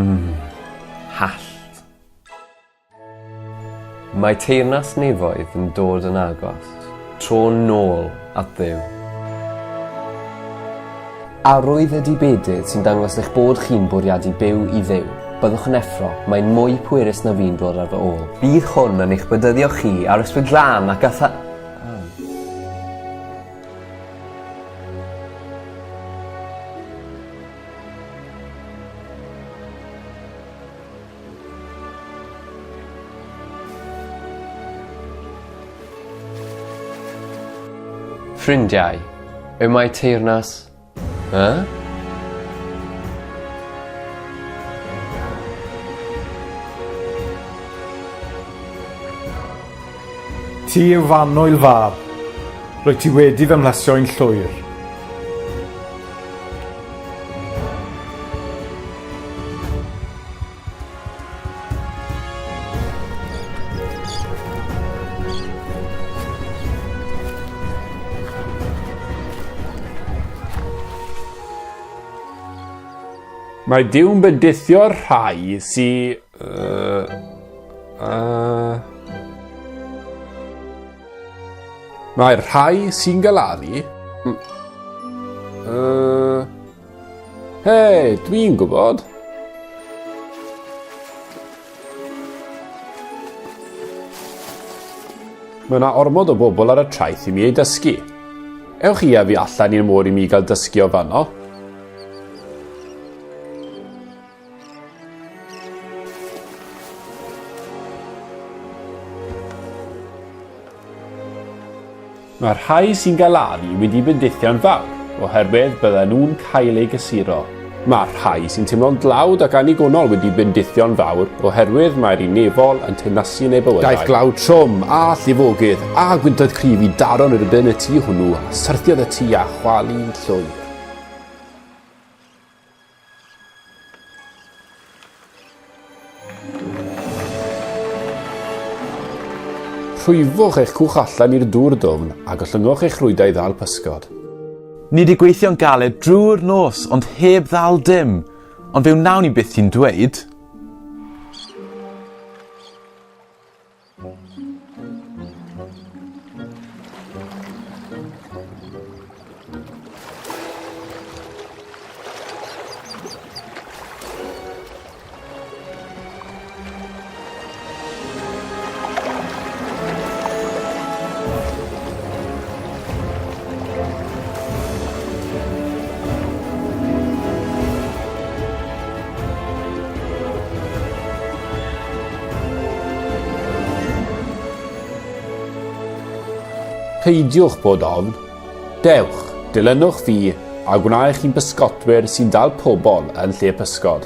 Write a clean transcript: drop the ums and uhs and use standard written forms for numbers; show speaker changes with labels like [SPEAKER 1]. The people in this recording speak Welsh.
[SPEAKER 1] Mmm, hallt. Mae teyrnas nefoedd yn dod yn agos. Tro nôl at Dduw. Arwydd ydy bedydd sy'n dangos eich bod chi'n bwriadu byw i Dduw. Byddwch yn effro, mae'n mwy pwerus na fi'n dod ar fy ôl. Bydd hwn yn eich bedyddio chi â'r Ysbryd Glân ac â tha... Ffrindiau, y mae teyrnas... Huh?
[SPEAKER 2] Ti yw f'annwyl fab, rwyt ti wedi fy mhlesio i'n llwyr.
[SPEAKER 3] Mae Duw'n bendithio'r rhai sy... Uh, uh... Mae'r rhai sy'n galaru... Uh, Hei, dwi'n gwybod. Mae yna ormod o bobl ar y traeth i mi ei dysgu. Ewch chi a fi allan i'r môr i mi gael dysgu o fanno. Mae'r rhai sy'n galaru wedi bendithio'n fawr, oherwydd bydden nhw'n cael eu gysuro. Mae'r rhai sy'n teimlo'n dlawd ac annigonol wedi bendithio'n fawr, oherwydd mae'r un nefol yn teyrnasu yn eu bywydau. Daeth glaw trwm, a llifogydd, a gwyntoedd cryf i daro'n erbyn y tŷ hwnnw, a syrthiodd y tŷ a chwalu'n llwyr. Rhwyfwch eich cwch allan i'r dŵr dwfn a gollyngwch eich rhwydau i ddal pysgod.
[SPEAKER 4] Ni 'di gweithio'n galed drwy'r nos ond heb ddal dim, ond fe wnawn ni beth ti'n dweud.
[SPEAKER 3] Peidiwch bod ofn. Dewch, dilynwch fi, a gwna i chi'n bysgotwyr sy'n dal pobl yn lle pysgod.